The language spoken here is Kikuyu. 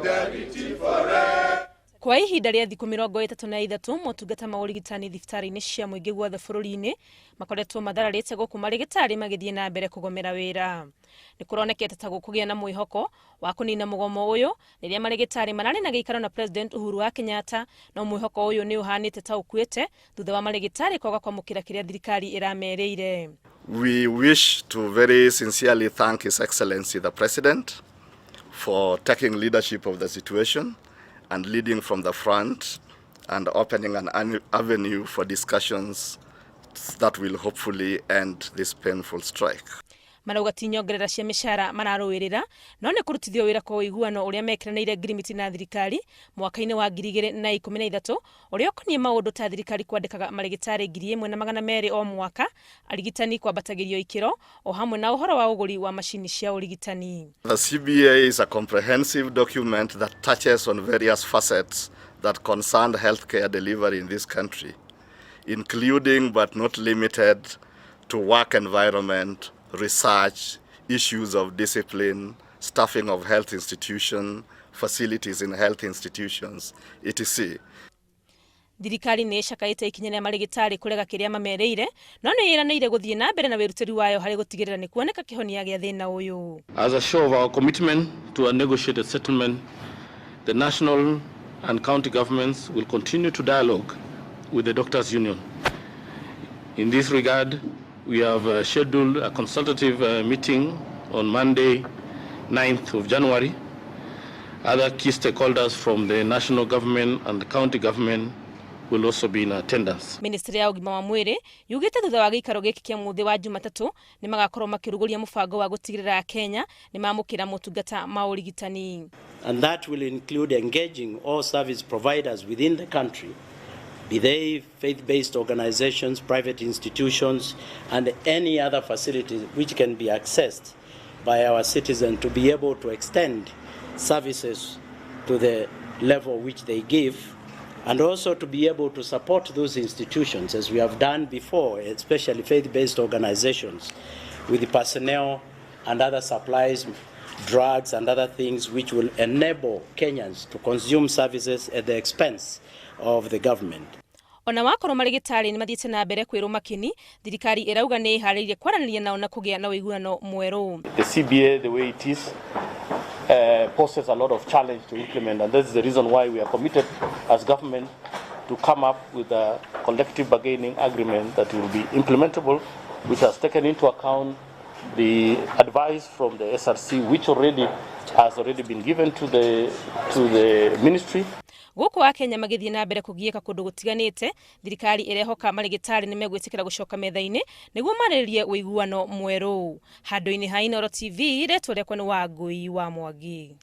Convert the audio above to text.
Solidarity forever. Kwa ihinda rĩa thikũ 33, motungata ma ũrigitani thibitarĩ-inĩ cia mũingĩ guothe bũrũri-inĩ makoretwo mathararĩte, gũkũ marĩgĩtarĩ magĩthiĩ na mbere kũgomera wĩra. Nĩ kũronekete ta gũkũgĩa na mwĩhoko wa kũnina mũgomo ũyũ rĩrĩa marĩgĩtarĩ mararĩ na gĩikaro na President Uhuru wa Kenyatta, no mwĩhoko ũyũ nĩ ũhanĩte ta ũkuĩte thutha wa marĩgĩtarĩ kwaga kwamũkĩra kĩrĩa thirikari ĩramerĩire. We wish to very sincerely thank His Excellency the President for taking leadership of the situation and leading from the front and opening an avenue for discussions that will hopefully end this painful strike. Marauga ti nyongerera cia mĩcara mararũĩrĩra, no nĩ kũrutithio wĩra kwa ũiguano ũrĩa mekĩranĩire ngirimiti na thirikari mwaka-inĩ wa 2013, ũrĩa ũkoniĩ maũndũ ta thirikari kwandĩkaga marĩgĩtarĩ 1,200 o mwaka, arigitani kwambatagĩrio ikĩro, o hamwe na ũhoro wa ũgũri wa macini cia ũrigitani. The CBA is a comprehensive document that touches on various facets that concern healthcare delivery in this country, including but not limited to work environment, research, issues of discipline, staffing of health institutions, facilities in health institutions, etc. Thirikari nĩ ĩcakaĩte ikinya rĩa marĩgĩtarĩ kũrega kĩrĩa mamerĩire, no nĩ ĩranĩire gũthiĩ na mbere na wĩrutĩri wayo harĩ gũtigĩrĩra nĩ kuoneka kĩhonia gĩa thĩna ũyũ. As a show of our commitment to a negotiated settlement, the national and county governments will continue to dialogue with the doctors' union. In this regard, we have scheduled a consultative meeting on Monday, 9th of January. Other key stakeholders from the national government and the county government will also be in attendance. Ministry ya ũgima wa mwĩrĩ yugĩte thutha wa gĩikaro gĩkĩ kĩa mũthĩ wa Jumatatũ nĩ magakorwo makĩrugũria mũbango wa gũtigĩrĩra Akenya nĩ mamũkĩra motungata ma ũrigitani. And that will include engaging all service providers within the country, be they faith-based organizations, private institutions, and any other facilities which can be accessed by our citizens to be able to extend services to the level which they give, and also to be able to support those institutions as we have done before, especially faith-based organizations, with the personnel and other supplies, drugs and other things which will enable Kenyans to consume services at the expense of the government. Ona wakorwo marĩgĩtarĩ nĩ mathiĩte na mbere kwĩrwo makini, thirikari ĩrauga nĩ ĩharĩirie kwaranĩria nao na kũgĩa na ũiguano mwerũ. The CBA, the way it is, poses a lot of challenge to implement, and that's the reason why we are committed as government to come up with a collective bargaining agreement that will be implementable, which has taken into account the advice from the SRC, which already has already been given to the ministry. Gũkũ Akenya magĩthiĩ na mbere kũgiĩka kũndũ gũtiganĩte, thirikari ĩrehoka marĩgĩtarĩ nĩ megwĩtĩkĩra gũcoka metha-inĩ nĩguo marĩrĩrie ũiguano mwerũ. Handũ-inĩ ha Inooro TV, rĩtwa rĩakwa nĩ Wangũi wa Mwangi.